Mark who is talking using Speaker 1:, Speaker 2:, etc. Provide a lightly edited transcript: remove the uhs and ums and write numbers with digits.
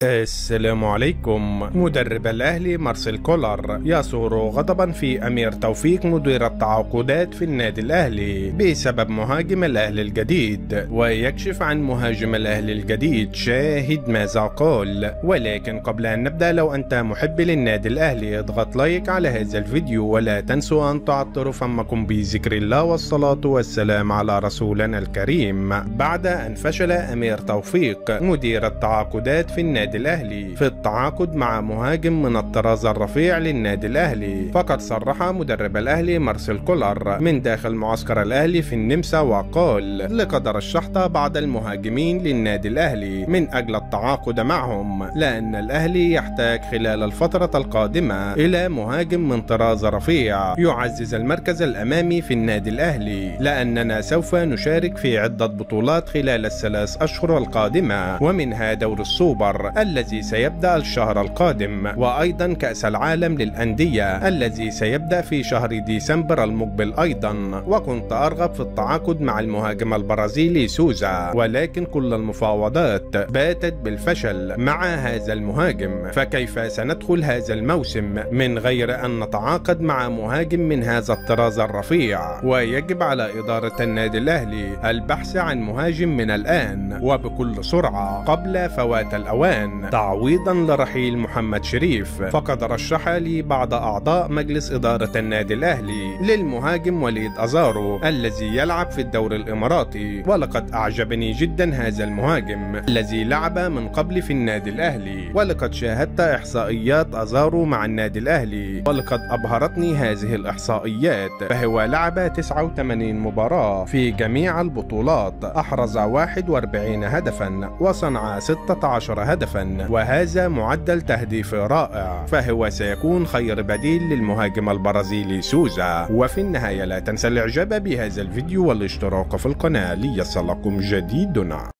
Speaker 1: السلام عليكم. مدرب الأهلي مارسيل كولر يثور غضبا في أمير توفيق مدير التعاقدات في النادي الأهلي بسبب مهاجم الأهلي الجديد، ويكشف عن مهاجم الأهلي الجديد. شاهد ماذا قال. ولكن قبل أن نبدأ، لو أنت محب للنادي الأهلي اضغط لايك على هذا الفيديو، ولا تنسوا أن تعطروا فمكم بذكر الله والصلاة والسلام على رسولنا الكريم. بعد أن فشل أمير توفيق مدير التعاقدات في النادي الأهلي في التعاقد مع مهاجم من الطراز الرفيع للنادي الأهلي، فقد صرح مدرب الأهلي مارسيل كولر من داخل معسكر الأهلي في النمسا وقال: لقد رشحت بعض المهاجمين للنادي الأهلي من أجل التعاقد معهم، لأن الأهلي يحتاج خلال الفترة القادمة إلى مهاجم من طراز رفيع يعزز المركز الأمامي في النادي الأهلي، لأننا سوف نشارك في عدة بطولات خلال الثلاث أشهر القادمة، ومنها دور السوبر الذي سيبدأ الشهر القادم، وأيضا كأس العالم للأندية الذي سيبدأ في شهر ديسمبر المقبل أيضا. وكنت أرغب في التعاقد مع المهاجم البرازيلي سوزا، ولكن كل المفاوضات باتت بالفشل مع هذا المهاجم، فكيف سندخل هذا الموسم من غير أن نتعاقد مع مهاجم من هذا الطراز الرفيع؟ ويجب على إدارة النادي الأهلي البحث عن مهاجم من الآن وبكل سرعة قبل فوات الأوان، تعويضا لرحيل محمد شريف. فقد رشح لي بعض أعضاء مجلس إدارة النادي الأهلي للمهاجم وليد أزارو الذي يلعب في الدوري الإماراتي، ولقد أعجبني جدا هذا المهاجم الذي لعب من قبل في النادي الأهلي، ولقد شاهدت إحصائيات أزارو مع النادي الأهلي ولقد أبهرتني هذه الإحصائيات. فهو لعب 89 مباراة في جميع البطولات، أحرز 41 هدفا وصنع 16 هدفا، وهذا معدل تهديف رائع، فهو سيكون خير بديل للمهاجم البرازيلي سوزا. وفي النهاية لا تنسى الاعجاب بهذا الفيديو والاشتراك في القناة ليصلكم جديدنا.